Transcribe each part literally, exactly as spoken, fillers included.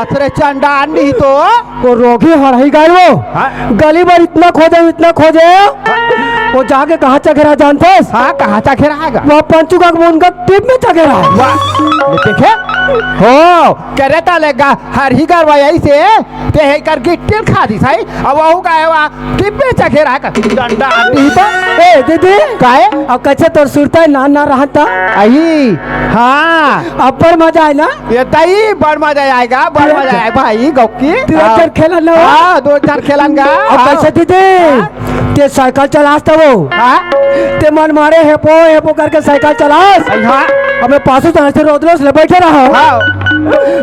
अरे चंडाल नहीं तो। वो रोगी हरही गाय वो। हाँ। गली भर इतना खोजे, इतना खोजे। वो जाके कहाँ चघेरा जानथस? हाँ, कहाँ चघेरा है गा? वो पंचू का मुन का टिप में चघेरा है। वाह, ले देखे? हो, करे ता लेगा, हरही गरवा यही से, ते है कर गिट्टिल खा दी साई, अब वहू का है वा, टिप में चघेरा है का? डंडा आदमी तो। ए, दीदी। काहे? अब कैसे तोर सुरता है, ना, ना रहता? आई, हाँ। अब पर मजा आए ना? ये तई बड़ मजा आएगा, बड़ मजा आए भाई, गौकी। तू एक हाँ। चार खेलन ना हो? हाँ, दो चार खेलन का। अब हाँ। कैसे दीदी? हाँ। ते साइकिल चलास तब वो। हाँ। ते मन मारे हेपो, हेपो करके साइकिल चलास। आई हाँ। अब मैं पासू जाने से रोद रोज ले बैठे रहा। हाँ।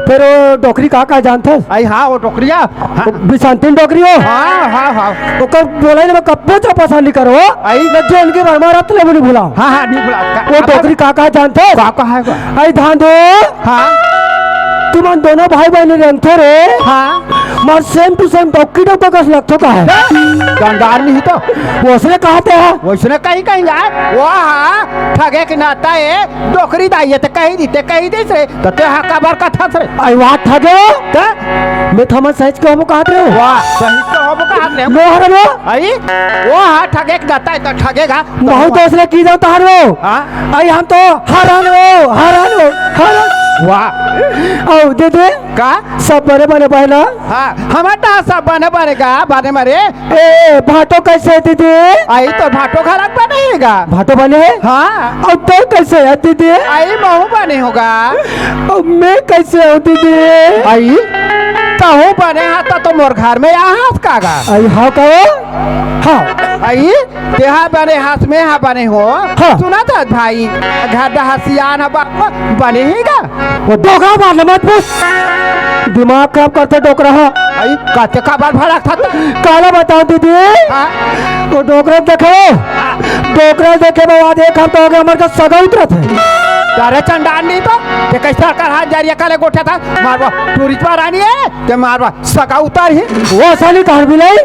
फिर वो डोकरी का, का जानथस? आई हाँ, वो डोकरिया। हाँ। बिसांतिन डोकरी हो। हाँ, हाँ, हाँ। ओकर बोले ना, मैं कब्बो चौपसा नहीं करो। आई। न जो उनके वर्मा रत्न ले भी नहीं भुलाओ। हाँ, हाँ, नहीं भुलाओ। का-, वो का-, डोकरी का, का जानथस? का, का है का? आई धांधो। हाँ। तुमन दोनों भाई बहन रेंगथो रे। हाँ। मार same to same डौकी डौका कस लगथो का है? गंडार नहीं तो। वो उसने कहा था। वो उसने कहीं, कहीं यार। वो हाँ, ठगे के नाता है, डोकरी दाई है, तो कहीं दी, ते कहीं दीस रे। तो ते हा काबर कथस रे? आई वाह ठगे हो? त? मैं थमन सच के होबो कहत रहे हो। वाह, सही के होबो कहत रहे हो। मोहर वो? आई? वो हाँ, ठगे के नाता है, तो ठगेगा। बहुत हौसला की जाता हर वो। हाँ? आई हम तो हरान हो, हरान हो, हरान। वाह। औ दीदी, का? सब बने बने बहना? हाँ, हमार तो सब बने बने का, बने मरे। ए, भाटो कैसे है दीदी? आई तो भाटो खराब बने है का? भाटो बने है? हाँ। और तो कैसे है दीदी? आई महू बने होगा। और मैं कैसे हूँ दीदी? आई, तहू बने हाँ तो, तो मोर घर में यहाँ हंस का गा? आई हाँ कहो? हाँ। आई, तेहा बने हंस में हाँ बने हो। हाँ। सुना था भाई, घर डहर सियान ह बाप बने ही गा। वो डोकरा मारना मत पूछ। दिमाग खराब करते डोकरा हा। आई, काते काबर भड़क था तो? काला बताओ दीदी। हाँ। वो डोकरा देखे। हाँ। डोकरा देखे में बाद एक हफ्ता हो गया, हमारे का सगा उतरत है। तारे चंडाल नहीं तो, ते कैसा कर हाथ जारिया काले गोठा था? मारवा, टूरिस्ट पर आनी है, ते मारवा, सगा उतर ही। वो असली कहानी बिलाई।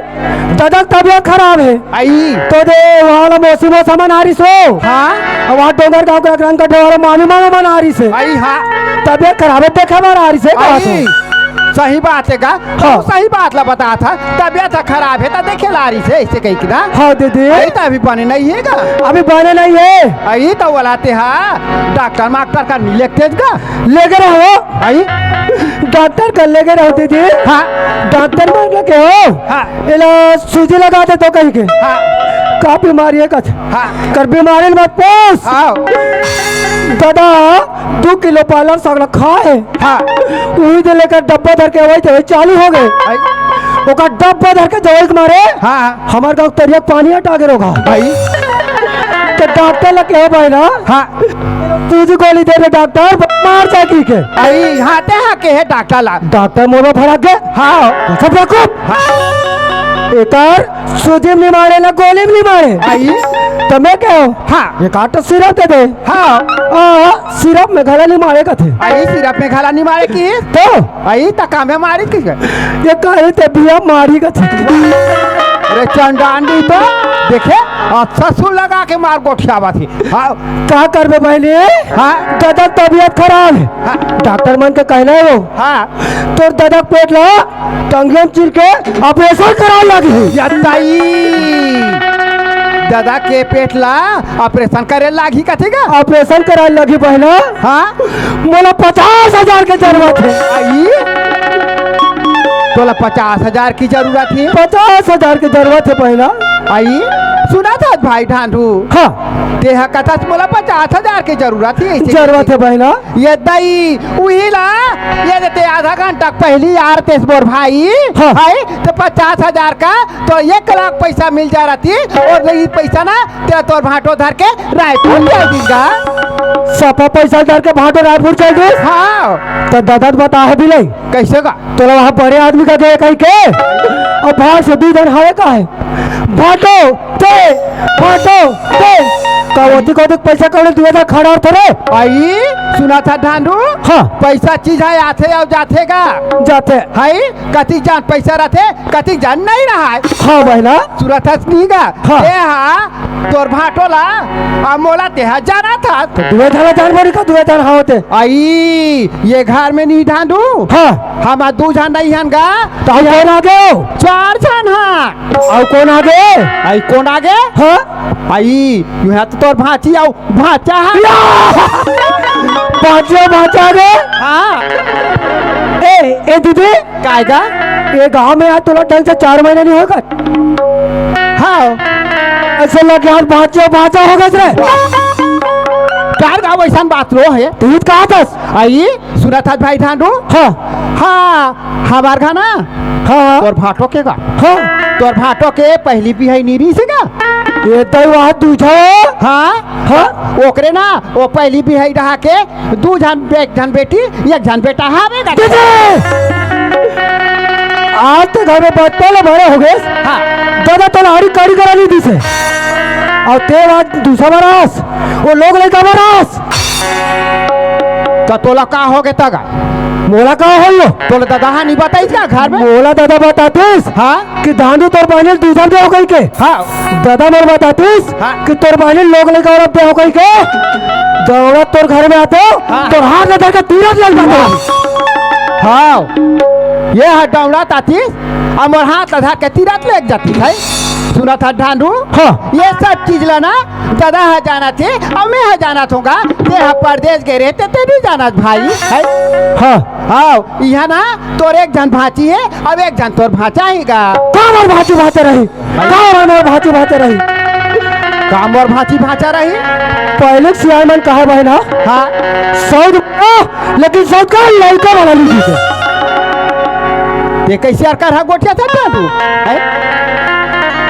दादा के तबीयत खराब है। आई। तो दे, वहाँ वाला मौसी मौसा मन आ रही सो। हाँ। और वहाँ डोंगर गाँव के रंग कटे वाला मामी मामा मन आ रही से। आई, हाँ। तबीयत खराब है, देखा मार आ रही से, कहा आई। तो। सही बात है का? हाँ। तू सही बात ला बता था। तबीयत खराब है, तो देखे ला रही से, ऐसे कही कि ना। हाँ, दीदी। आई, तो अभी बने नहीं है का? अभी बने नहीं है। आई, तो वाला ते हाँ, डॉक्टर मास्टर का नहीं लेके तेज का? लेके रहो। आई? डॉक्टर कर लेके रहो दीदी। हाँ। डॉक्टर मान लेके हो। हाँ। इला सूजी लगा दे तो कहीं के। हाँ। का बीमारी है कथ? हाँ। कर बीमारी मत पूछ। हाँ। दादा, दो किलो पालक साग रखा है। हाँ। वही दे लेकर डब्बा धर के वही दे चालू हो गए। आई। ओकर डब्बा धर के दवाई के मारे। हाँ। हमार गाँव तरिया के पानी हटा के रोगा। भाई। तो डॉक्टर लग के हो भाई ना। हाँ। सूजी गोली दे दे डॉक्टर, मार जाए की के। आई, हाँ, ते हाँ के है डॉक्टर ला। डॉक्टर मोर में भड़क गए। हाँ। सब रखो। हाँ। एकर सूजी में नहीं मारे ना गोली में नहीं मारे। आई। तो मैं कहो, हाँ। एक आठ सिरप दे दे। हाँ। हाँ, सिरप में घला नहीं मारे कथे। आई, सिरप में घला नहीं मारे की? तो? आई, त का में मारी की? ये कहे ते बिया मारी कथे। अरे चंडांडी तो, देखे, अच्छा सुन लगा के मार गोठियावा थी। हाँ। का करबे बहनी? हाँ। दादा तबीयत खराब है। हाँ। डॉक्टर मन के कहना है वो। हाँ। तोर दादा के पेट ला टंगियन चीर के ऑपरेशन करावे लागी। या ताई, दादा के पेट ला ऑपरेशन करे लागी कथी का? ऑपरेशन करावे लागी बहना। हाँ। मोला पचास हजार के जरूरत है। आई? तोला पचास हजार की जरूरत है? पचास हजार की जरूरत है बहना। आई? सुना था भाई ढांढू? हाँ। तेहा कथा से मोला पचास हजार की जरूरत है, ऐसे जरूरत है बहना। ये दई, उही ला, ये देते आधा घंटा पहली यार तेस मोर भाई, हाँ। है, तो पचास हजार का तो एक लाख पैसा मिल जा रहती, और ये पैसा ना, ते तोर भाटो धर के रायपुर चल दीगा। सफा पैसा धर के भाटो रायपुर चल दीस? हाँ। तो दादा तो बता है बिलाई। कैसे का? तोला वहाँ बड़े आदमी का गए कहीं के, और बाहर से दू जन हवे का है, भाटो, ते, भाटो, ते। का ओती को देख पैसा कौन दुए था खड़ा था रे? आई, सुनत हस ढांडू? हाँ। पैसा चीज हे, आथे अउ जाथे गा। जाथे। हई, कतिक झन पैसा रथे, कतिक झन नइ रहय। हाँ बहिना। सुनत हस नहीं गा? हाँ। ए हा, तोर भांटो ला, अउ मोला तेहा जानत हस। त दुए झन ला जानबो नहीं का, दुए झन हवते। अई, ये घर में नहीं ढांडू। हाँ। हमर दू झन नइ हन गा। त अउ कोन आगे? चार झन हा। अउ कोन आगे? अई कोन आगे? हाँ। अई, इहाँ तो तोर भांची अउ भांचा हा। या! भांची अउ भांचा आगे? हाँ। ए, ए दीदी। काय गा? ये गांव में आज तोला ढंग से चार महीना नहीं होय का? हाँ। अइसे लगे आज भांची अउ भांचा हो गे रे। काय गा वइसन बात लो हे? तू ही तो कहा थस। अई, सुनत हस भाई ढांडू? हाँ। हाँ, हमर घर ना? हाँ। तोर भांटो के गा? हाँ। तोर भांटो के पहिली बिहाई नइ रिहिस हे गा? ए तई वहाँ दूजा। हाँ। हाँ। ओकरे ना, ओ पहिली बिहाई डहा के दू झन बे-, एक झन बेटी, एक झन बेटा हावे गा। दीदी! आज तो घर में बच्चा ला बड़े हो गए। हाँ। दादा तो लाड़ी काड़ी करा नहीं दी से। अउ ते आज दूसरा बरस, वो लोग लइका बरस। त तोला का हो गे त गा? मोला का होइयो? तोला ददा हा नहीं बताइस का घर में? मोला ददा बतातिस। हाँ। कि धांधू तोर बहिनी ल दूसर देव कहिके। हाँ। ददा मोर बतातिस हाँ। कि तोर बहिनी ल लोग लइका वाला देव कहिके। दौड़त तोर घर में आते, हाँ। तोर हाथ ल धर के तीरथ लग जाते। हाँ। ये हा दौड़त आतिस, अउ मोर हाथ ल धर के तीरथ लग जातिस हे। सुनत हस ढांडू? हाँ। ये सब चीज ला ना ददा हा जानत हे, अउ मैं हा जानत हों गा, ते हा परदेस गे रहे, ते, ते नहीं जानत भाई, हे? हाँ। हाँ, इहाँ ना तोर एक झन भांची हे, अउ एक झन तोर भांचा हे गा। का मोर भांची भांचा रही? का मोर भांची भांचा रही? का मोर भांची भांचा रही? पहली के सियान मन कहे बहिना। हाँ। सऊत, लेकिन सऊत का लइका वाला नहीं दीजिए। ते कइसे अरकर हा गोठियाथस ढांडू? हे?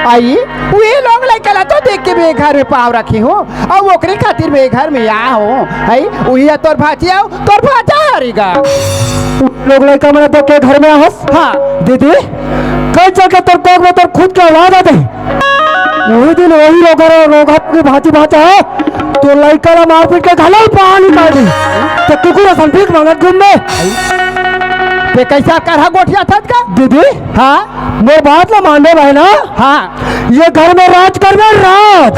अई, उही लोग लइका ला तो देख के मैं घर में पाँव रखे हों, अउ ओकरे खातिर मैं घर में आए हों, हे? उही हा तोर भांची अउ तोर भांचा हरे गा। लोग लइका मन देख के घर में आहस? हाँ। दीदी, कल चल के तोर कोख में तोर खुद के औलाद आथे। उही दिन उही रोगा रो-, रोगा के भांची भांचा हे, तोर लइका ला मारपीट के घलो बाहर निकाल दी। त कुकुर असन भीख मांगत घूमबे। ते कइसे अरकर हा गोठियाथस गा? दीदी, हाँ। मोर बात ला मानबे बहिना। हाँ। ये घर में राज करबे, राज।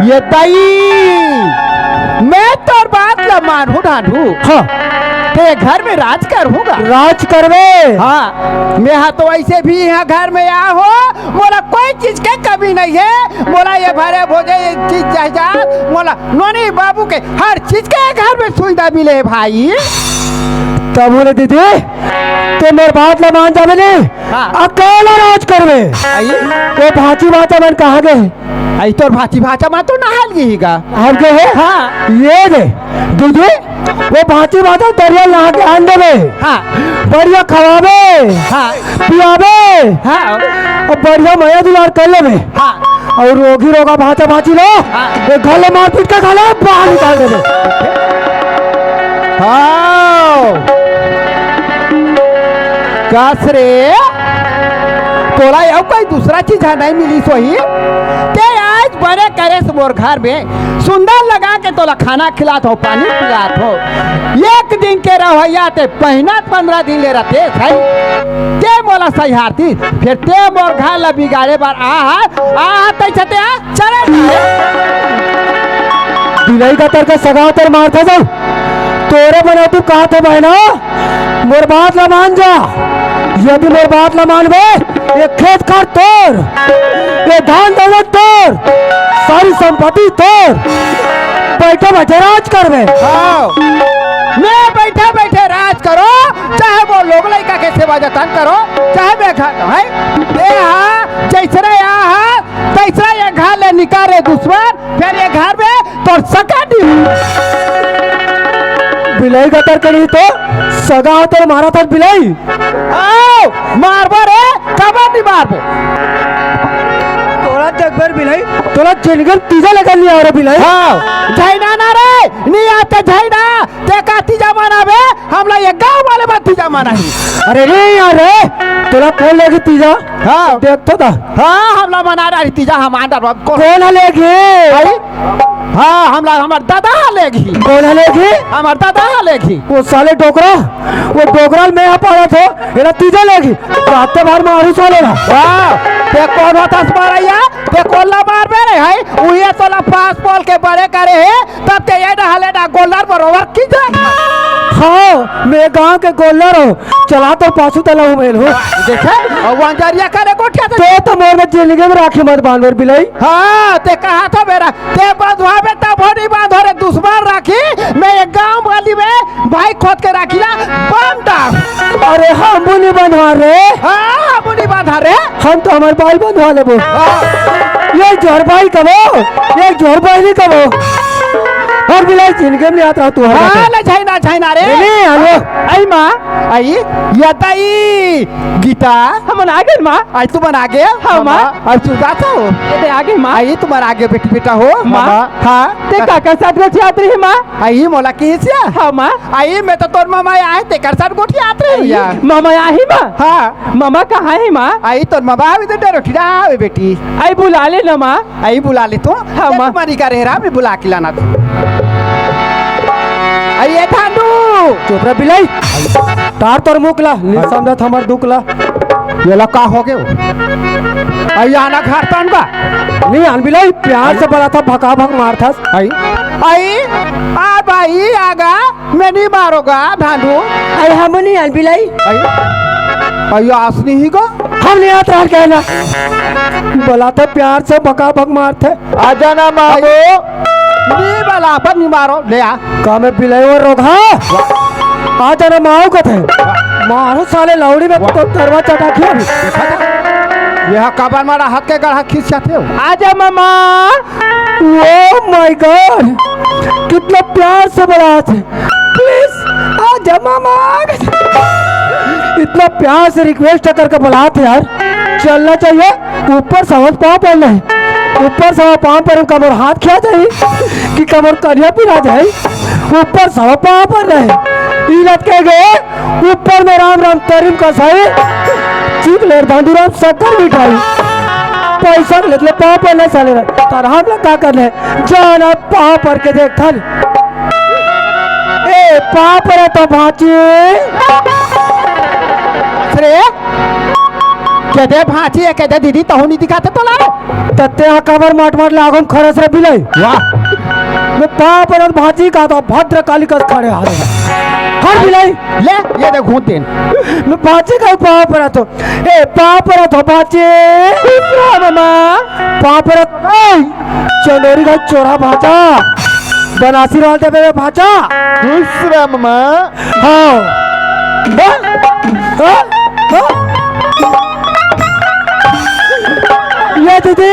ये दई, मैं तोर बात ला मानहूँ ढांडू। हाँ। ते घर में राज करहूँ गा। राज करबे। हाँ। मैं हा तो वइसे भी इहाँ घर में आए हों, मोला कोई चीज के कमी नहीं हे। मोला ये भरे भोजे ये चीज चाही, मोला नोनी बाबू के हर चीज के घर में सुविधा मिले हे भाई। तभो ले दीदी, ते मोर बात ला मान जाबे नहीं। हाँ। अकेला राज करबे। अई? वो भांची भांचा मन कहाँ गे? अई तोर भांची भांचा मन तो नहा ली ही गा। नहा गे हे? हाँ। ये दे, दीदी, वो भांची भांचा दरिया नहा के आन देबे। हाँ। बढ़िया खवाबे। हाँ। पियाबे। हाँ। अउ बढ़िया मया दुलार कर लेबे। हाँ। अउ रोगी रोगा भांचा भांची ला, हाँ। ये घर ले मारपीट के घर ले बाहर निकाल देबे। हाँ। कस रे, तोला अउ कोई दूसरा चीज हा नहीं मिलिस होही? ते आज बने करेस मोर घर में, सुंदर लगा के तोला खाना खिलात हों, पानी पिलात हों। एक दिन के रहइया ते महीना पंद्रह दिन ले रहितेस हे। ते मोला सहियारतिस, फेर ते मोर घर ला बिगाड़े बर आ हा, आ हा, तइसे ते आ, चले जाए। बिलई गतर के सगा तोर मारथे जाऊ। तोरे बने तू कहत हे बहिना, मोर बात ला मान जा। यदि मोर बात ला मानबे, ये खेत खार तोर, ये धान दौलत तोर, सारी संपत्ति तोर। बइठे बइठे राज करबे। हाँ। मैं बइठे बइठे राज करों, चाहे वो लोग लइका के सेवा जतन करों, चाहे मैं घर, हैं? ये हा, जइसने आ हा, तइसने ये घर ले निकाल रे दुश्मन, फेर ये घर में तोर सगा नहीं। बिलई गतर के नहीं तो सगा हो तोर मारत हस बिलई। आओ, मारबो रे, काबर नहीं मारबो? तोला जगबर बिलई, तोला जिनगी में तीजा लेकर नहीं आ रहा बिलई। हाँ, झइना ना रे, नहीं आते झइना, ते का तीजा मनाबे, हमला ये गाँव वाले मन तीजा मनाही। अरे रे यार रे, तोला कोन लेगी तीजा? हाँ। देख तो दा। हाँ, हमला मना रहा तीजा, हम आंदर बाबू को। कोन लेगी? अरे, हाँ, हमला हमर दादा लेगही। कोन ह लेगही? हमर दादा लेगही। वो साले डोकरा, वो डोकरा ल मैं ह पालत हो, एला तीजा लेगही। राते भर मारू साले ला। वाह, ते कोन होथस मारइया? ते कोन ला मारबे रे, हई? उहे तोला पास पोल के बड़े करे हे, तब ते ये डहले ना गोल्लर बरोबर की जाए। हाँ, मैं गांव के गोल्लर हो। चला तो पाछू तला उमेल हो। देखे, अउ वंजरिया करे गोठिया ते। तो, तो मोर में जिंदगी में राखी मत बांध बर बिलाई। हाँ, ते कहा था मेरा, ते बंधवा में तब हो नहीं बांधो रे दुश्मन राखी। मैं एक गांव वाली में भाई खोद के राखी ला बांध डार। अरे हम नहीं बंधवा रे। हाँ, हम नहीं बांधा रे। हम तो हमर बाई बंधवा लेबो। हाँ। ये जोर बाई कबो, ये जोर बाई नहीं कबो। और बिलाई जिंदगी में याद रहा तू हर हाँ, बात। ले झाइना, झाइना रे। नहीं, हेलो। आई माँ। आई, या ताई, गीता। हमन आ गेन माँ। आई तुमन आ गेव? हाँ, माँ। अब तू जात हो? ये ते आ गेन माँ। आई तुमन आ गेव बेटी बेटा हो? माँ। माँ। हाँ। ते काकर साथ गोठियात रहे माँ? आई मोला किहिस या? हाँ, माँ। आई मैं तो तोर ममा आए, तेकर साथ गोठियात रहे या। ममा आही माँ? हाँ। ममा कहाँ हे माँ? आई तोर ममा अभी तो डरोठी रहा है बेटी। आई बुला ले ना माँ। आई बुला ले तो। हाँ, माँ। तुम्हारी का रह रहा, मैं बुला के लाना था। आई ये ठांडू। चुप रह बिलाई। तार तोर मुख ला, नहीं समझत हमर दुख ला। ये ला का हो गयो? आई आना घर तन बा। नहीं आन बिलाई, प्यार से बलाथों, भका भक मारथस। आई। आई, आ भाई, आगा, मैं नहीं मारोगा, ढांडू। आई हम नहीं आन बिलाई। आई, आई आस नहीं ही को। हम नहीं आत रहन कहना। बलाथों प्यार से, भका भक मारथे। आ जाना मामू। नहीं बला, पर नहीं मारो, ले आ। का मैं बिलाई और रोग, हाँ? आ जाना माऊ कथे। मारू साले लौड़ी में तो तरवा चटा खेल। यह कबर मारा हाथ के गढ़ा खींच जाते हो। आजा मामा। Oh my God, कितना प्यार से बलाथे। Please, आजा मामा। इतना प्यार से request करके बलाथे यार। चलना चाहिए। ऊपर सवत पाँव पर नहीं। ऊपर सवत पाँव पर का मोर हाथ खिया जाही कि का मोर करिया पिला जाही। ऊपर सवत पाँव पर नहीं। ई लटके गए। ऊपर में राम राम तरिम का साई, चीख ले धांधू राम शक्कर मिठाई। पैसा लेत ले पाँव पर नहीं साले रे। तार हम लोग का कर ले? जाना पाँव पर के देख थन। ए, पाँव पर तो भांची। अरे, केदे भांची है, केदे दीदी, तहु नहीं दिखाते तोला। तत्ते हा कबर माट माट लागम खरस रे बिलाई। वाह। मैं पाँव पर भांची का तो भद्र काली कस खड़े हाथ। हर बिलाई। ले, ये देख घूम तेन। मैं भांची का पाँव पर तो। ए, पाँव पर तो भांची। मामा। पाँव पर तो। ए, चंदोरी का चोरा भांचा। बनासी रोल दे बे भांचा। खुश रह मामा। हाँ। हाँ? हाँ? हाँ? ये दीदी।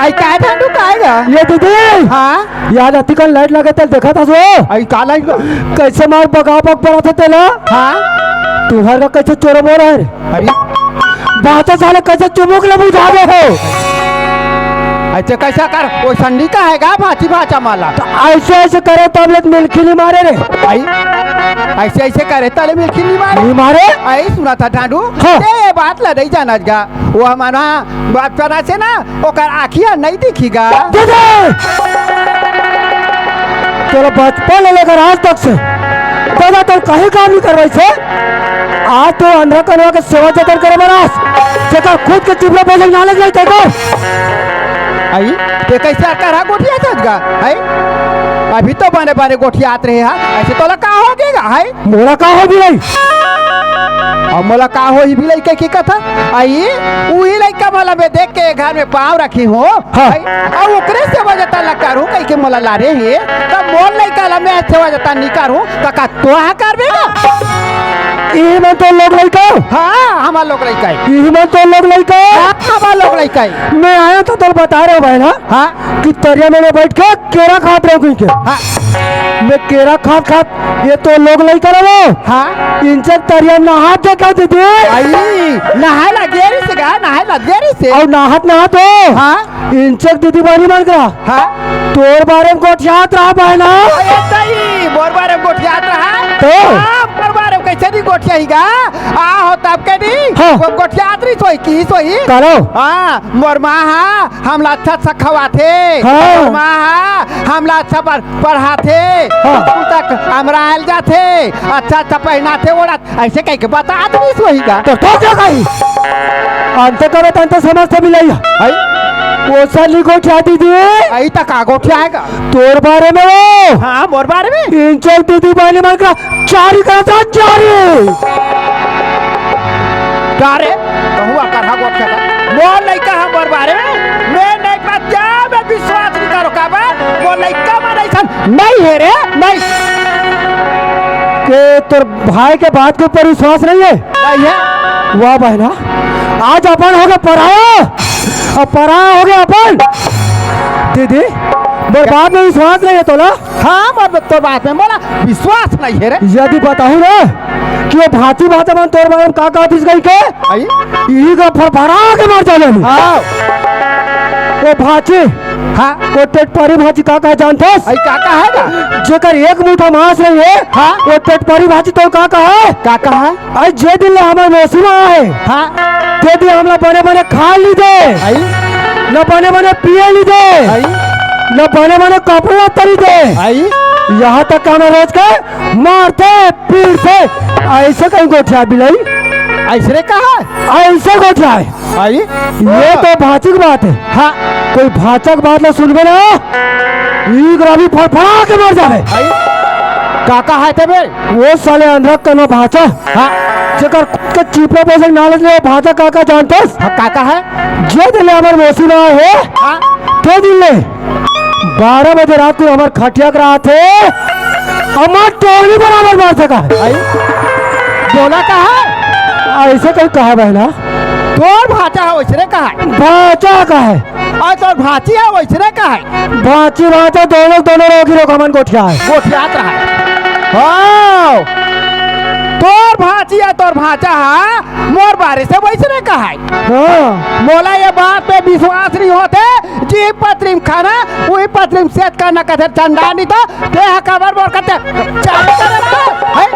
आई काय ठांडू काय गा? ये दीदी। हाँ? यार अति कन लाइट लगे तेल देखा था सो। आई का लाइट गा? कैसे मार बगा बग पड़ा था तेला? हाँ? तुहर का कैसे चोर बोल है? अरे। बाचा साले कैसे चुमुक ले बुझा दे हो? ऐसे कैसा कर, वो संडी का है गा भाची भाचा माला? तो ऐसे ऐसे करे तब ले मिलखी नहीं मारे रे। आई, ऐसे ऐसे करे तले मिलखी नहीं मारे। नहीं मारे? आई सुना था ठांडू। हाँ। ते ये बात ला नहीं जाना गा। वो हमारा बात पता से ना, ओकर आँखिया नहीं दिखी गा। दे दे। तेरा बचपन ले लेकर आज तक से दादा तोर कहीं काम नहीं करवाई से। आज तो अंधरा कनवा के सेवा जतन करे मनास। जेकर खुद के चिपरा बेचक नालक नहीं तेकर। आई, ते कैसे आकर हा गोठिया सजगा? आई, अभी तो बने बने गोठियात रहे हा। ऐसे तोला का हो गएगा? आई, मोला का हो बिलाई? अब मोला का हो ही बिलाई के की कथा? आई, उही लइका मोला मैं देख के घर में पाँव रखी हूँ। हाँ। आई, अब ओकरे सेवा जतन ला करूँ कह के मोला लारे हे, तब मोर लइका ला मैं सेवा जतन नहीं करूँ, तो का तोहा करबे ना? इही मन तो लोग लइका। हाँ, हमार लोग लइका है। इही मन तो लोग लइका। हाँ, हमार लोग लइका है। मैं आया था तो बता रहे हो भाई ना। हाँ। कि तरिया में बैठ के केरा खात रहो कहीं के। हाँ। मैं केरा खात खात ये तो लोग लइका रहो। हाँ। इनसे तरिया नहात देखा दीदी। आई, नहाए ला गेरी से गा, नहाए ला गेरी से। और नहात नहात हो। हाँ। इनसे दीदी बानी मान करा। हाँ। तोर बारे में गोठियात रहा बहना। अरे ताई, मोर बारे में गोठियात रहा। तो? हाँ, मोर बारे में कैसे नहीं गोठियाई गा? आ हो तब के नहीं। हाँ। वो गोठियात रही सोई की सोई। करो। हाँ, मोर माँ हा, हमला अच्छा अच्छा खवाथे। हाँ। मोर माँ हा, हमला अच्छा पढ़-, पढ़ाथे, हाँ। स्कूल तक हमरायल जाथे, अच्छा अच्छा पहिनाथे ओढ़ाथे, अइसे कहिके बतात रहिस होही गा। त तोर का कही? अंते करे त अंते समझथे बिलई। हई? ओसन नी गोठियाय दीदी। अई त का गोठियाय गा? तोर बारे में वो। हाँ, मोर बारे में? इंचल दीदी बहिनी मन करा चारी करत हे, चारी। का रे? कहूँ अकरहा गोठियात हे। मोर लइका ह मोर बारे में? मैं नहीं पत्या, मैं विश्वास नहीं करो का बा? मोर लइका मन अइसन नहीं हे रे, नहीं। के तोर भाई के बात के ऊपर विश्वास नहीं हे? नहीं हे। वाह बहिना, आज अपन होगे पराया, अउ पराया होगे अपन। दीदी, मोर बात में विश्वास नहीं हे तोला? हाँ, मोर तो बात में मोला विश्वास नहीं हे रे। यदि बताहूँ ना कि वो भांची भांचा मन तोर बारे में का का दिस गई के? आई? इही का फरफरा के मर जाले। हाँ। वो भांची, हाँ। वो टेटपरी भांची का का जानथस? आई का का हे गा? जेकर एक मुठा मांस नहीं हे, हाँ। वो टेटपरी भांची तोर का का हे? का का हे? अरे जे दिन ले हमर मौसी आए हे, हाँ। ते दिन हमला बने बने खाय ल नी दे, आई। न बने बने पिये ल नी दे, आई। न बने बने कपड़ा लत्ता ल नी दे, आई। यहाँ तक कि हमला रोज के मारथे, पीटथे, अइसे कहीं गोठियाय बिलई। अइसने कहा? अइसे गोठियाय। आई? ये तो भांची के बात हे। हाँ। कोई भांचा के बात ला सुनबे ना, इही करा भी फरफरा के मर जाबे। आई? का का हे तेबे? वो साले अंधरा कनो भांचा। हाँ। जेकर खुद के चिपरा पैसा नालत ले भांचा का का जानथस? हाँ, का का हे? जे दिन ले हमर मौसी आए हे, हाँ। ते दिन ले बारह बजे रात को हमर खटिया करा आथे, हमर टोली बराबर मार सकत हे। आई? बोला का हे? अइसे कहीं कहा बहिना? तोर भांचा हे वइसने कहा हे? भांचा कहा हे? अउ तोर भांची हे वइसने कहा हे? भांची भांचा दोनों, दोनों रोगी रोग हमन गोठियाय हे। गोठियात रहा हे। हाँ। तोर भांची हे, तोर भांचा हे, मोर बारे से वइसने कहा हे। हाँ। मोला ये बात पे विश्वास नहीं होथे, जी पतरी में खाना, उही पतरी में सेत करना कथे चंदा नहीं तो, ते ह काबर मोर कथे, चाय करे ना, है?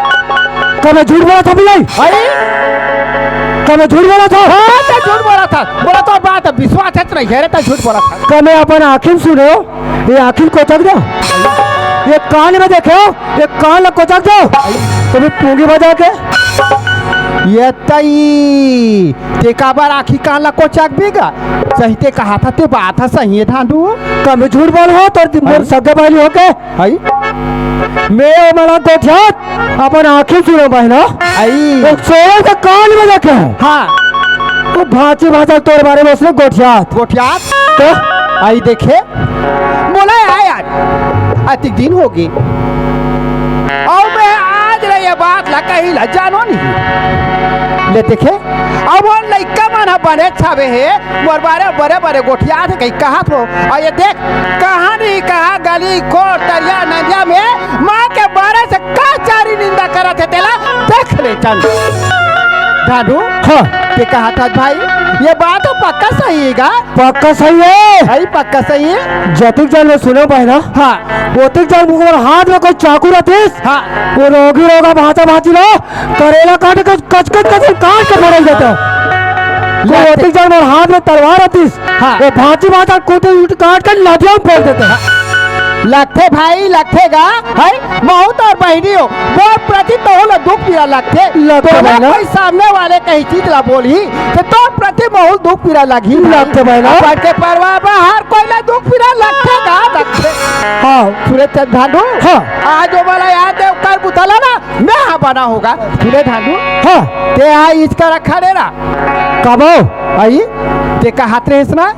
का मैं झूठ बोलत हँव बिलई? है? का मैं झूठ बोलत हँव? हाँ, ते झूठ बोलत हस। मोला तोर बात विश्वास हे नहीं हे रे, ते झूठ बोलत हस। का मैं अपन आँखी में सुनेंव, ये आँखी ल कोचक देंव, ये कान में देखेंव, ये कान ला कोचक देंव, कभी पूंगी बजा के। ये तई, ते काबर आँखी कान ला कोचकबे गा? सही ते कहत हस, ते बात ह सही हे धांधू। का मैं झूठ बोलत हँव, तोर मोर सगे बहिनी होके? हई? मैं ओमन ला गोठियात अपन आँखी सुनेंव बहिना। हई। एक सोए के कान में देखेंव। हाँ। वो भांची भांचा तोर बारे में वइसने गोठियात। गोठियात? तो? हई देखे? मोला आय आज अतिक दिन होगे। अउ मैं आज ले ये बात ला कहीं ला जानों नहीं। ले देखे, अब वो लइका मन ह बने छावे हे, मोर बारे बड़े बड़े गोठियात हे कहीं कहत हों। अउ ये देख, कहाँ नहीं कहाँ गली कोर तरिया नदिया में माँ के बारे से का चारी निंदा करत हे तेला देख ले चंद। धांधू, हाँ। ते कहत हस भाई, ये बात तो पक्का सही हे गा? पक्का सही हे। भाई पक्का सही हे। जतिक जन मैं सुनेंव बहिना। हाँ। ओतिक जन मोर हाथ में कोई चाकू रहतिस। हाँ। वो रोगी रोगा भांचा भांची ला करेला काट के कचकच कचकच काट के फोड़ देतेंव। वो ओतिक जन मोर हाथ में तलवार रहतिस। हाँ। वो भांची भांचा कूट कूट काट के नदिया में फेंक देतेंव। लगथे भाई, लगथे गा, है? महूँ तोर बहिनी हों, मोर प्रति तोहू ला दुख पीरा लगथे। लगथे तोला बहिना। कोई सामने वाले कहीं चीज ला बोलही, त तोर प्रति महूँ दुख पीरा लगही भाई। लगथे बहिना। अपन के परवार बाहर कोई ला दुख पीरा लगथे गा, लगथे। हाँ। सुने चंद धांधू। हाँ। आज वो वाला याद हे, ओकर बुता ला ना, मैं हा बना होगा। सुने धांधू। हाँ। ते हा इसका रखा रे ना। कबो? आई? ते कहत रहेस ना?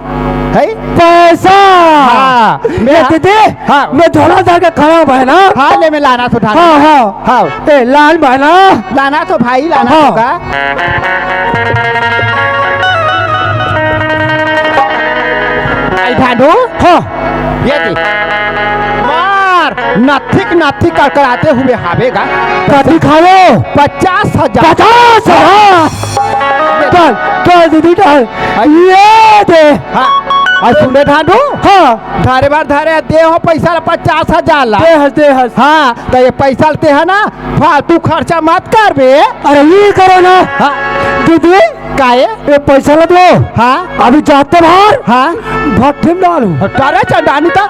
है? पैसा। हाँ, ये मैं दीदी, हाँ। मैं झोला धर के खड़ा हूँ बहिना। हाँ, ले मैं लानत हँव धांधू। हाँ, हाँ। हाँ। ए, लान बहिना। लानत हँव भाई, लानत हँव गा। आई धांधू। हाँ। ये दे। मार, नथिक नथिक करकराते हुए हावे गा। कतिक हावे? पचास हजार। पचास हजार। ये दे। चल, चल दीदी, चल। हाँ। ये दे। हाँ। अउ सुने धांधू? हाँ। धरे बर धरे दे हँव पैसा ला पचास हजार ला। दे हस, दे हस। हाँ, त ये पैसा ला ते हा ना फालतू खर्चा मत करबे। अरे ये करो ना। हाँ। दीदी, काहे? ये पैसा ला दो। हाँ। अभी जाते बाहर। हाँ। भट्ठी में डालू। अरे चंडानी था।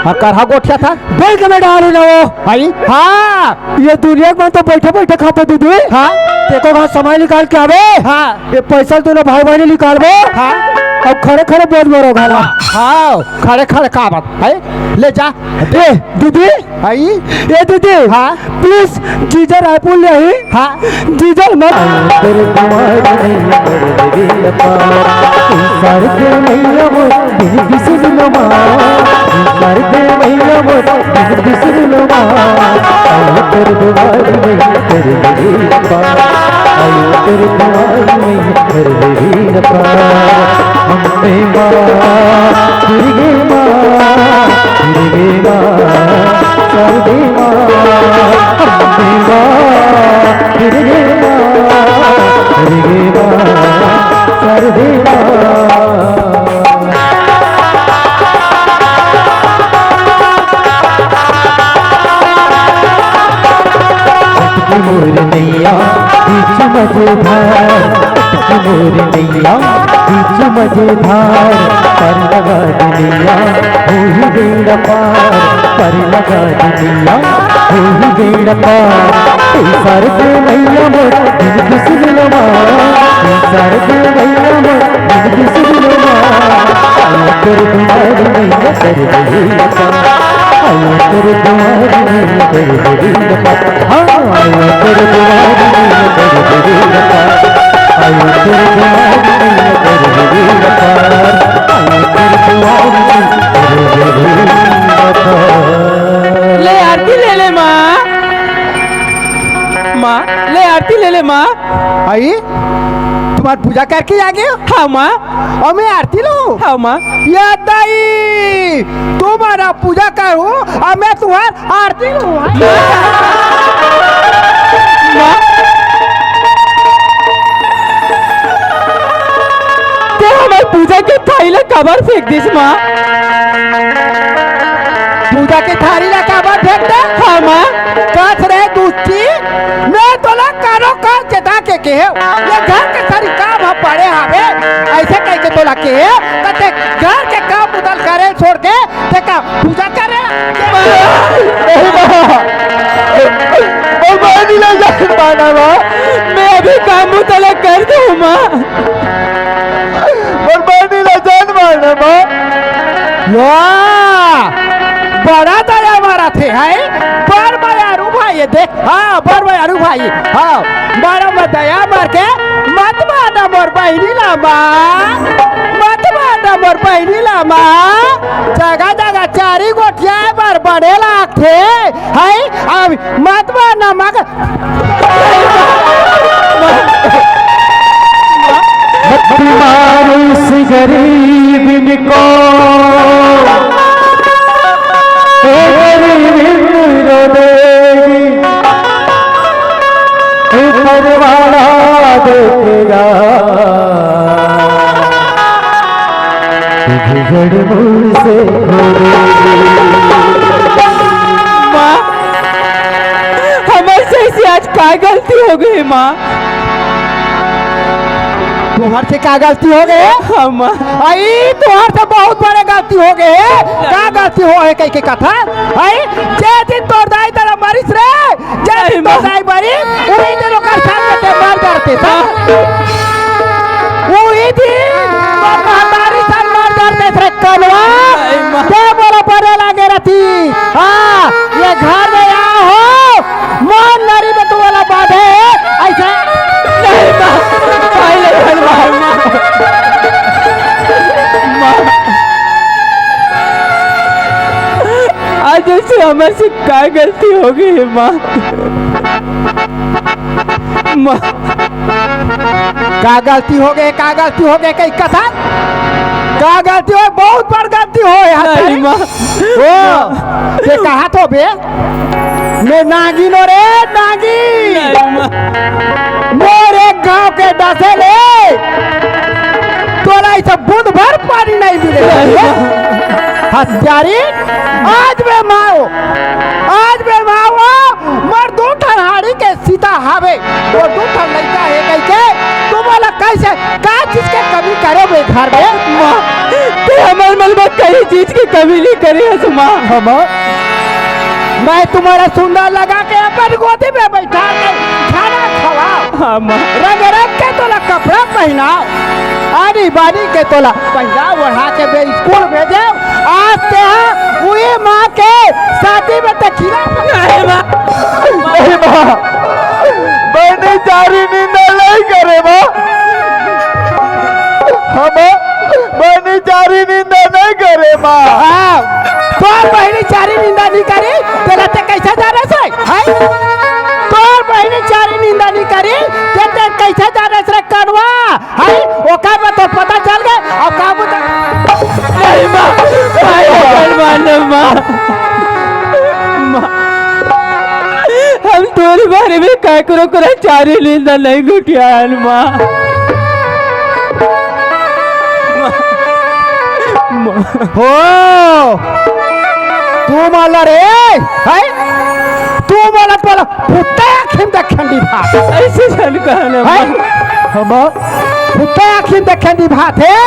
हाँ, करहा गोठिया था। बैंक में डालू ना वो। भाई। हाँ। ये दुनिया में तो बैठे बैठे खाता दीदी। हाँ। देखो, वहाँ समय निकाल के आवे। हाँ। ये पैसा तूने भाई भाई ने निकालबो। हाँ। अब खड़े खड़े बोल मरो घाला। हाँ, खड़े खड़े का बात है? ले जा। ए दीदी। आई। ए दीदी। हाँ। प्लीज, जीजा रायपुर ले आई। हाँ। जीजा मत। तेरे दुआर में तेरे बेबी लपा, सर दे मैया मोर, बिन बिसुन लमा, सर दे मैया मोर, बिन बिसुन लमा। आयो तेरे दुआर में तेरे बेबी लपा, आयो तेरे दुआर में तेरे बेबी लपा। अम्बे माँ, दुर्गे माँ, दुर्गे माँ, शारदे माँ, अम्बे माँ, दुर्गे माँ, दुर्गे माँ, शारदे माँ। अटकी मोर नैया बीच मझधार, अटकी मोर नैया बीच मझधार, पार लगा दे नैया होही बेड़ा पार, पार लगा दे नैया होही बेड़ा पार। ए शारदे मैया मोर, बिन बिसुन लमा, ए शारदे मैया मोर, बिन बिसुन लमा। आयो तेरे दुआर मैया तेरे बेबी लपा, आयो तेरे दुआर मैया तेरे बेबी लपा। हाँ, आयो तेरे दुआर मैया तेरे बेबी लपा, आयो तेरे दुआर मैया तेरे बेबी लपा, आयो तेरे दुआर मैया तेरे बेबी लपा। ले आरती ले ले माँ, माँ ले आरती ले ले माँ। आई, तुम्हार पूजा करके आ गए हो? हाँ माँ। और मैं आरती लूँ? हाँ माँ। या दाई, तुम्हारा पूजा करूँ और मैं तुम्हार आरती लूँ? माँ, ते हमर पूजा के थाली ला काबर फेंक दिस माँ? पूजा के थाली ला काबर फेंक दे? हाँ माँ। कस रे दुष्टी, मैं तोला कानो कान चेता के केहेंव, ये घर के सारी काम ह पड़े हावे, अइसे कहिके तोला केहेंव, त ते घर के काम बुता ल करे छोड़ के ते का पूजा करे? नहीं माँ, मोर बहिनी ला जान माना माँ। मैं अभी काम बुता ला कर दूँ माँ। मोर बहिनी ला जान माना माँ। वाह, बड़ा दया मारत हे, है? बड़ मयारू भाई ये देख। हाँ, बड़ मयारू भाई। हाँ, बड़ा म दया मार के मत मारना मोर बहिनी ला माँ। मत मारना मोर बहिनी ला माँ। जगह जगह चारी गोठिया बर बने लागथे। है? अब मत मारना मगर मत मारो इस गरीब को, ए गरीब रो देगी, ऊपर वाला देखेगा, तुझे जड़ मूल से खो देगी। माँ, हमर से ऐसी आज का गलती हो गई माँ? तुहर से का गलती हो गए? हाँ माँ। आई, तुहर से बहुत बड़े गलती हो गए। का गलती हो हे कहिके कथा? आई, जे दिन तोर दाई ददा मरिस रे, जे दिन तोर दाई मरिस, उही दिन ओकर संग ते मर डरते सा। उही दिन तोर महतारी संग मर डरते रे कलवा। ते मोला बने लागे रती। हाँ, ये घर में आए हो, मोर नरी में तू वाला बांधे, ऐसे नहीं माँ, भाई ले चल माँ, माँ। आज ऐसे हमर से का गलती हो गई है माँ? माँ। का गलती हो गए, का गलती हो गए, कई कथा? का गलती हो, बहुत बड़ गलती हो यार। नहीं माँ। ओ, ते कहा तो बे? मैं नागिन हो रे, नागिन। नहीं माँ। मोर एक गांव के डसे ले, तोला इसे बूंद भर पानी नहीं मिले। नहीं माँ। हत्यारी, आज मैं माओ, आज मैं माओ, मोर दू ठन हाड़ी के सीता हावे, मोर दू ठन लइका हे कहिके, तुमन ला ऐसे का चीज के कमी करे बे घर में? माँ, ते हमर मन में कहीं चीज की कमी नहीं करे हस माँ। हम, मैं तुम्हारा सुंदर लगा के अपन गोदी में बैठा के खाना खवाओ। हाँ माँ। रंग रंग के तोला कपड़ा पहनाओ, आनी बानी के तोला पहना ओढ़ा के बे स्कूल भेजे। आज ते हा उही माँ के शादी में ते खिला। नहीं माँ। नहीं माँ, बहिनी चारी निंदा नहीं करे माँ। हम बहिनी चारी निंदा नहीं करे माँ। हाँ, तोर बहिनी चारी निंदा नहीं करी, तेला ते कैसे जाने से? हैं? तोर बहिनी चारी निंदा नहीं करी, ते, ते कैसे जाने से रे कनवा? हाय, ओकर में तो पता चल गए, अब का बता? नहीं माँ, भाई, नहीं मानब माँ। माँ, हम तोरे बारे में काकरो करा चारी निंदा नहीं गोठियान माँ। माँ, माँ। हो, तू माला रे, हाय, तू माला, तू माला। फुट्टे आँखी में देखे निभात। ऐसे झन कहना हैं? माँ। हम फुट्टे आँखी में देखे निभात हे।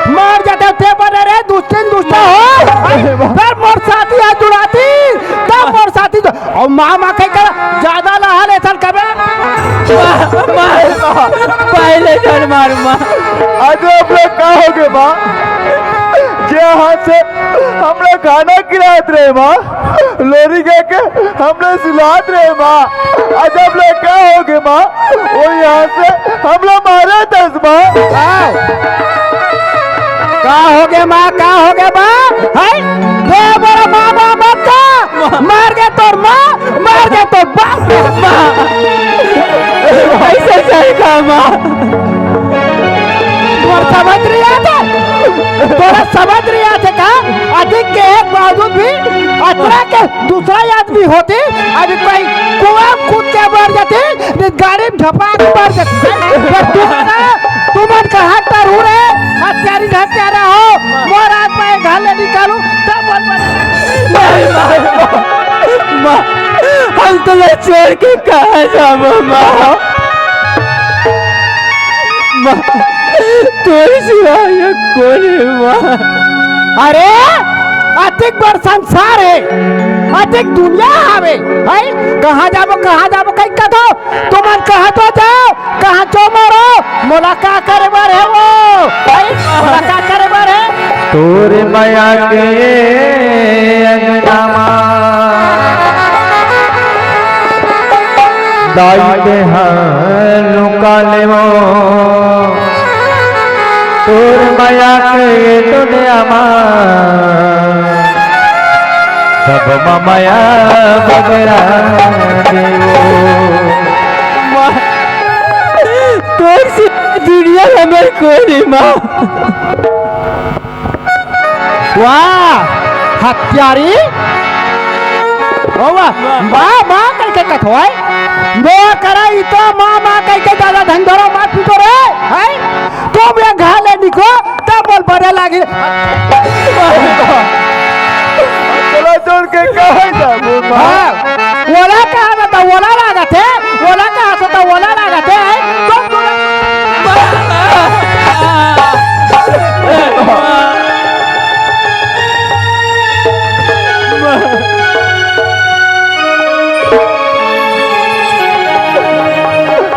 मर जाते ते बने रे, दुष्टिन दुष्टा हो। हैं? अरे वाह। फिर मोर साथी आज जुड़ाती, तब मोर साथी जो, और माँ, माँ कह कर ज्यादा लहा ले चल कबे। माँ, माँ, पहले झन मार माँ। आज हम लोग का हो गए माँ? जे हाथ से हमरा खाना खिलात रहे माँ, लोरी गे के हमला सुलात रहे माँ। अजब ले का हो गे माँ, ओ यहाँ से हमला मारे दस माँ। का हो गे माँ, का हो गे माँ? हैं? दे बड़ा माँ, माँ मत का। मार गे तोर माँ, मार गे तोर बाप। माँ। ऐसे सही का माँ। तोर समझ नहीं आते, तोरा समझ नहीं आते का? अधिक के एक बावजूद भी अतरा के दूसरा आदमी होती, अभी कोई कुआं कूद के मर जाती, नहीं गाड़ी में झपा के मर जाती। पर तू ना, तू मन कहाँ टरू रे? हत्यारी ढत्यारा हो, मोर आत्मा एक घर ले निकालू, तब बोल बोल। नहीं, माँ, माँ, हम तुम्हें छोड़ के कहाँ जाबो, माँ? माँ, तोरे सिवा ये कोन हे, माँ? अरे, अतिक बड़ संसार हे, अतिक दुनिया हवे, हैं? कहाँ जाबो, कहाँ जाबो, कहीं कथो, तुमन कहाँ तो जाओ, कहाँ चो मरो, मोला का करे बर हे वो, हैं? मोला का करे बर हे? तोरे मया के अंगना मा दाई तेहा लुका लेवो। तोर मया के दुनिया मा सब मा मया बगरा देवो। तोर से दुनिया हमर कोरी मा। वाह, हत्यारी। ओ वाह, वाह। माँ, माँ कहिके कथोय। नो करा ई तो माँ, माँ कहिके दादा धन धरो, मार पीटो रे, हैं? तुम ये घर ले निकलो, तब बोल बड़े लागी। चलो, छोड़ के कहाँ जाबो, माँ? हाँ। ओला कहा था, ओला लागत हे, ओला कहा था, ओला लागत हे, तुम, तुम।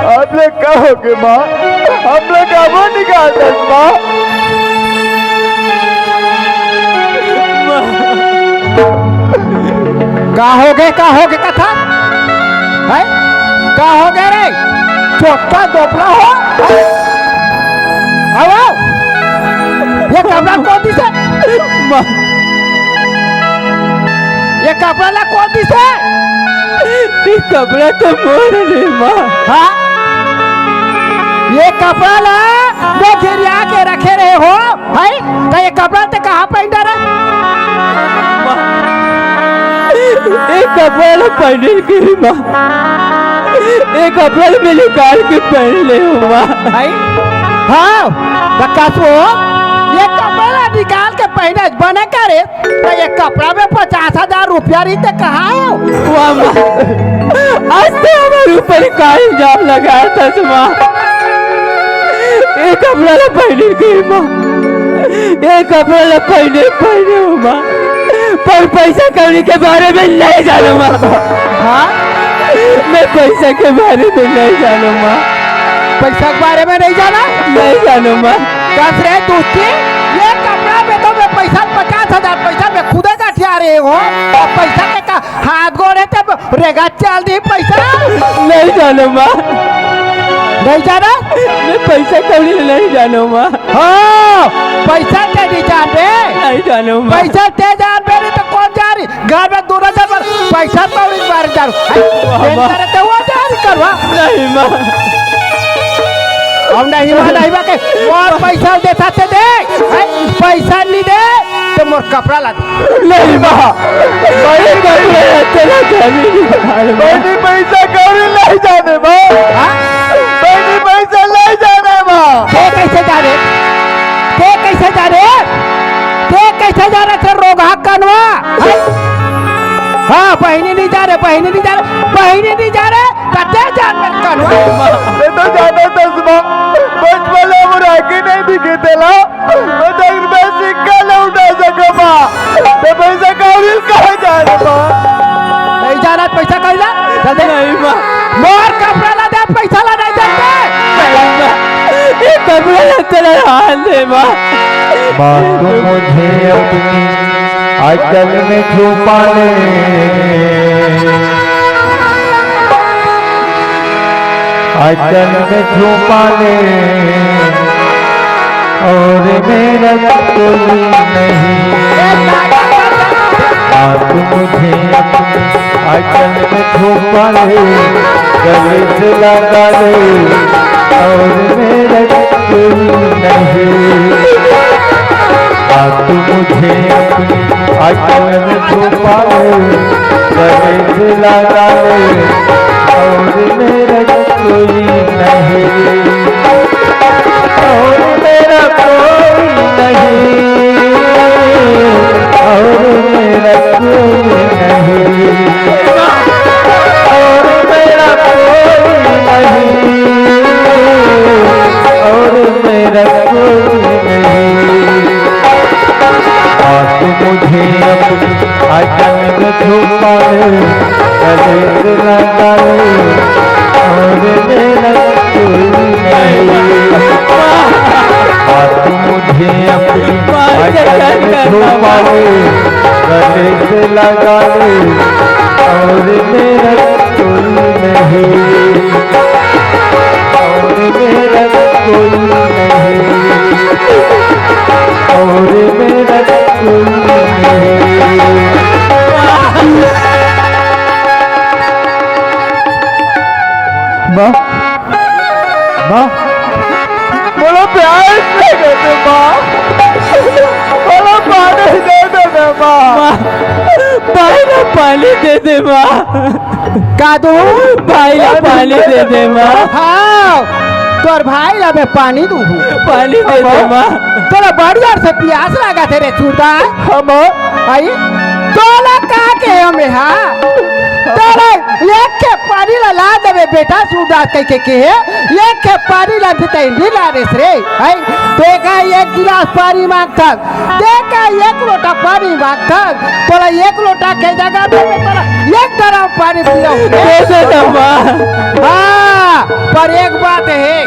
आप लोग का हो गए, माँ? हम लोग का वो निकाल दे, माँ। का हो गए, का हो गए कथा? हैं? का हो गए रे? चोट्टा दोपला हो? हैं? आओ, आओ। ये कपड़ा कोन दिसे? माँ। ये कपड़ा ला कोन दिसे? ये कपड़ा तो मोर नहीं, माँ। हाँ? ये कपड़ा ला मैं घेरिया के रखे रहे हो, हैं? तो ये कपड़ा ते कहाँ पहन रहे? माँ, ये कपड़ा ला पहने के, माँ। ये कपड़ा ला मैं निकाल के पहन ले हूँ, माँ। हैं? हाँ, तो कसो, ये कपड़ा ला निकाल के पहने बने करे, तो ये कपड़ा में पचास हजार रुपया रही तो कहाँ हो? वाह माँ, आज तो हमारे ऊपर का इल्जाम लगाया था माँ। ए कपड़ा ला पहिने के माँ, ए कपड़ा ला पहिने, पहिने हूँ माँ, पर पैसा कौड़ी के बारे में नहीं जानों माँ। हाँ? मैं पैसा के बारे में नहीं जानों माँ। पैसा के बारे में नहीं जाना? नहीं जानों माँ। कस रे दुखी, ये कपड़ा में तो मैं पैसा पचास हजार पैसा मैं खुदे गठिया रहे हो, तो पैसा के का हाथ गोड़े ते रेगा चल दी पैसा। नहीं जानों माँ। नहीं जाना? मैं पैसा कौड़ी नहीं जानों माँ। हाँ, पैसा ते नहीं जानबे। नहीं जानों माँ। पैसा ते जानबे नहीं तो कौन जानी? घर में दोनों जन पर पैसा कौड़ी के बारे में जानों। वाह, वाह। करे ते वो जानी करवा। नहीं माँ। हम नहीं माँ, नहीं माँ के मोर पैसा देता ते दे। हैं? पैसा नहीं दे तो मोर कपड़ा ला दे। नहीं माँ, बहिनी कपड़ा ला दे, नहीं माँ। बहिनी पैसा कौड़ी नहीं जाने माँ। हाँ? बहिनी पैसा नहीं जाने माँ। ते कैसे जाने? ते कैसे जाने? ते कैसे जाने से रोगहा कनवा? हैं? हाँ, बहिनी नहीं जाने, बहिनी नहीं जाने, बहिनी नहीं जाने, कते जाने कनवा? मैं तो जाना था सुबह, बचपन में मुराकी नहीं दिखी तेला। मैं तो इनमें सिक्का ले उठा सको माँ। मैं पैसा कौड़ी कहाँ जा रहा माँ? नहीं जाना पैसा कौड़ी ला? जल्दी। नहीं माँ। मोर कपड़ा ला दे, पैसा ला नहीं देते। नहीं माँ। ये कपड़ा ला तेरा हाल दे माँ। माँ, तू मुझे अपनी आंचल में छुपा ले। आंचल में छुपा ले, और मेरा कोई नहीं। आप मुझे अपने आंचल में छुपा ले, गले से लगा ले, और मेरा कोई नहीं। आप मुझे अपने आंचल में छुपा ले, गले से लगा ले, और मेरा कोई नहीं, और मेरा कोई नहीं, और मेरा कोई नहीं, और मेरा कोई नहीं, और मेरा कोई नहीं। आप मुझे अपनी आंचल में छुपा ले, गले से लगा ले, और मेरा कोई नहीं। आप मुझे अपनी आंचल में छुपा ले, गले से लगा ले, और मेरा कोई नहीं, और मेरा कोई नहीं, और मेरा कोई नहीं। माँ, मां, मोला प्यास लगत हे मां, मोला पानी दे दे ना मां। मां, भाई ला पानी दे दे मां। का दूं? भाई ला पानी दे दे मां। हां, तोर भाई ला मैं पानी दूं। पानी दे दे मां। तोला बड़ जोर से पियास लागत हे रे चूदा। हां मां। आई, तोला का कहे हमें, हां? तोला एक खेप पानी ला, ला देबे बेटा, सुरदास कहिके कहे, एक खेप पानी ला भी तैं नइ लानेस रे, हैं? तैं का एक गिलास पानी मांगथस, तैं का एक लोटा पानी मांगथस, तोला एक लोटा के जगह पे मैं तोला एक ड्रम पानी पिलाऊं। दे दे ना मां। हां, पर एक बात हे,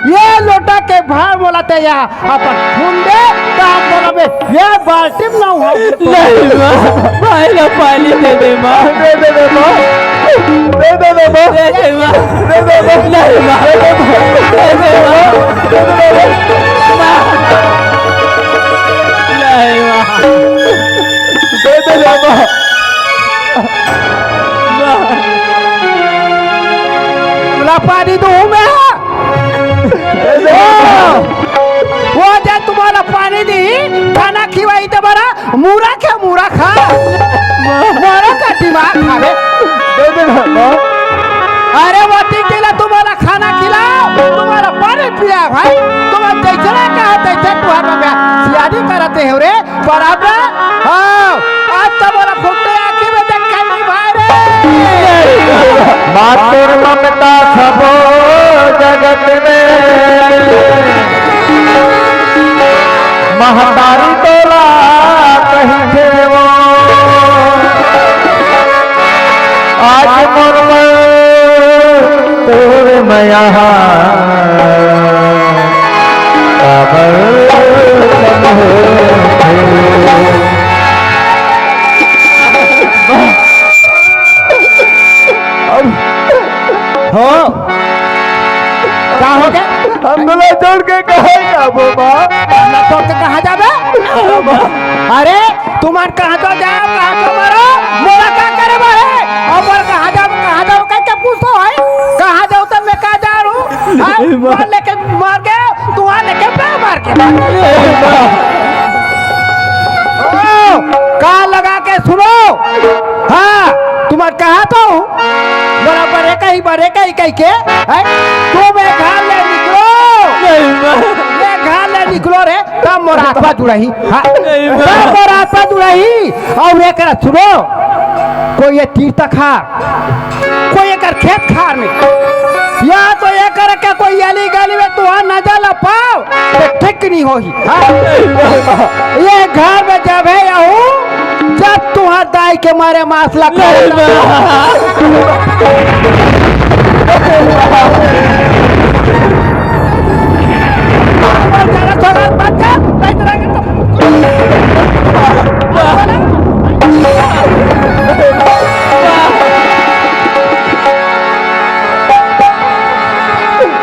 ये लोटा के भार मोला तैं या अपन खून दे, त हम बोलबे, ये बाल्टी में ना हो। नहीं मां, भाई ला पानी दे दे मां। दे दे दे मां। दे दे दे मां। दे दे मां। दे दे मां। नहीं मां। दे दे मां। दे दे मां। दे दे मां। मां। नहीं मां। दे दे दे मां। मां। ला पानी दूं मैं। ओ, वो जे तुम्हारा पानी दी, खाना खिवाई तो बड़ा मूरा खा, मूरा खा। मां। मारा का दिमाग खावे। दे दे ना, मां। अरे वो तीन किलो तुम्हारा खाना खिला, तुम्हारा पानी पिया भाई, तुम्हारा जैसे ना कहा तैसे तुम्हारा मैं सियानी कराते हो रे। बराबर? हां, आज तो मोला फुकटे आंखी में देख के नहीं भाई रे। मातुर ममता सबो जगत में, यहाँ कमल तन होथे। अब हो, का हो गया? हम दूल्हा छोड़ के कहाँ जाबो, माँ? दूल्हा छोड़ के कहाँ जाबे? अरे, तुमन कहाँ तो जाओ, कहाँ तो मरो, मोला का करे बर हे? अब बोल, कहाँ जाओ, कहाँ जाओ, कह के पूछो है? कहाँ जाओ तो मैं का जानहूँ? हाँ? नहीं, माँ। वहाँ लेके मार के, तू वहाँ लेके मैं मार के। नहीं, माँ। ओ, कान लगा के सुनो। हाँ, तुमन कहाँ तो हूँ? बराबर एक ही, बार एक ही कह के, हैं? तुम ये घर ले निकलो। नहीं, माँ। ये घर ले निकलो रे। तब मोर आत्मा जुड़ही, हाँ? नहीं, बा- तब मोर आत्मा जुड़ही। अउ एकरा सुनो, कोई ये तीर तखार, कोई एकर खेत खार में, या तो एकर के कोई अली गली में तुहार नजर ला पाव, तो ठीक नहीं होही, हाँ? ये घर में जब हे यहू, जब तुहार दाई के मारे मांस ला खाए।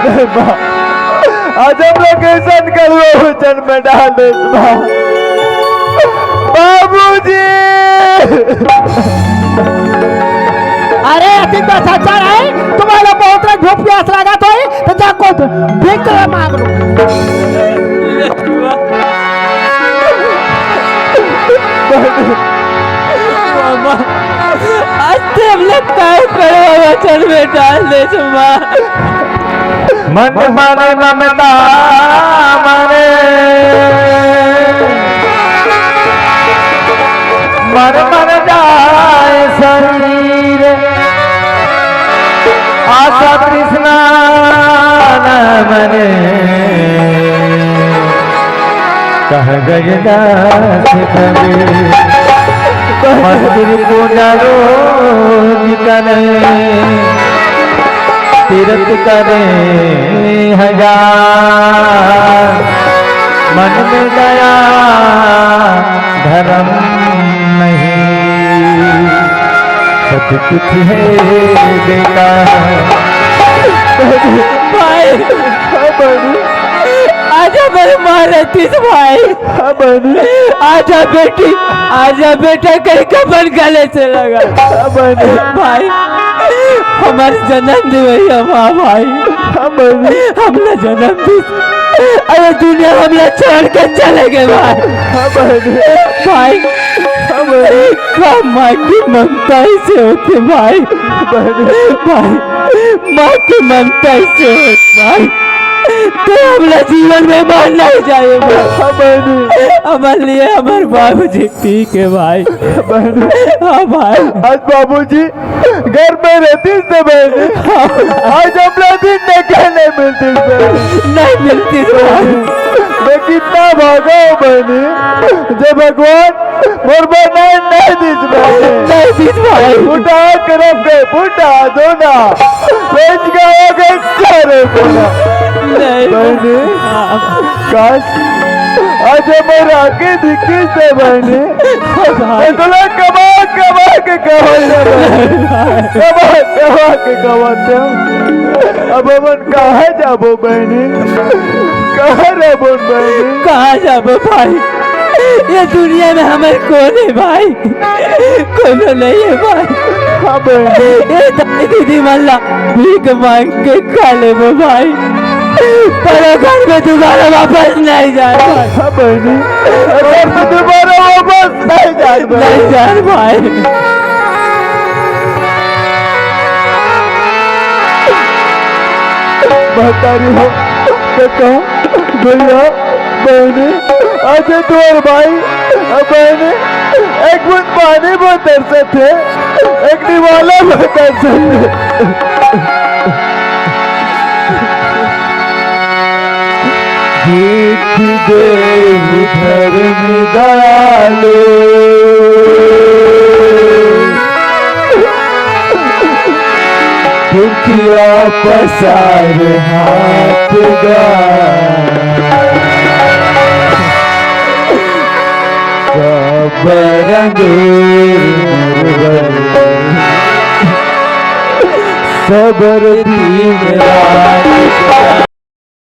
नहीं, बा- आज हम लोग कैसन कलुआ वचन में डाल देत बा। बाबूजी! अरे, अतिक बस अच्छा है, तुम्हारा बहुत रे भूख प्यास लागत होई, तो जा को भीख मांग लो। मामा, आज ते हमला काय कड़वा वचन में डाल दे छो, माँ। मन माने ममता माने, मन मर जाए शरीर। आशा तृष्णा न मरे, कह गए दास कबीर। मंदिर पूजा रोज करे, तीरथ करे हजार, मन में दया धर्म नहीं, सब कुछ है बेकार। भाई, हाँ बहनी। आज हमर माँ रहतीस भाई। हाँ बहनी। आजा बेटी, आजा बेटा, कहीं कफन गले से लगा। हाँ बहनी। भाई, हमर जनम देवइया माँ भाई। हाँ बहनी। हमला जनम दिस, अरे दुनिया हमला छोड़ के चले गए भाई। हाँ बहनी। भाई, हाँ बहनी। का माँ की ममता ऐसे होते भाई। हाँ बहनी। भाई, माँ की ममता ऐसे होते भाई। ते हमला जीवन में मार नहीं जाए भाई। हाँ बहनी। हमारे लिए हमारे बाबूजी ठीक है भाई। हाँ बहनी। हाँ भाई। आज बाबूजी घर में रहतीस ते बहनी, आज हमला दिन देखे नहीं मिलतीस बहनी। नहीं मिलतीस बहनी। मैं कितना भागा हूँ बहनी, जो भगवान मोर बर नहीं, नहीं दिस बहनी। नहीं दिस भाई। फूटा करम के फूटा दोना, बेच गए गए चारे कोना। नहीं। बहनी, हाँ। काश, आज हमर आँखी दिखतीस ते बहनी। भाई। मैं तोला कमा, कमा के कमाते हूँ। कमा, कमा के कमाते हूँ। अब हमन कहाँ जाबो बहनी? कहाँ रहबो बहनी? कहाँ जाबो भाई? ये दुनिया में हमर कौन है भाई? कोनो नहीं है भाई। हाँ बहनी। ये दाई दीदी मन ला भीख मांग के खा लेबो भाई, पर वो घर में दोबारा वापस नहीं जाए भाई। हाँ बहनी, घर में दोबारा वापस नहीं जाए बहनी। नहीं जाए भाई। महतारी हो, तो कहो, भैया, बहनी, आज तोर भाई, बहनी, एक बूंद पानी बर तरसत हे, एक निवाला बर तरसत हे। जीत देव धर्म दयालु, दुख किया पसार हाथ गा। सब रंग सबर दिन रात।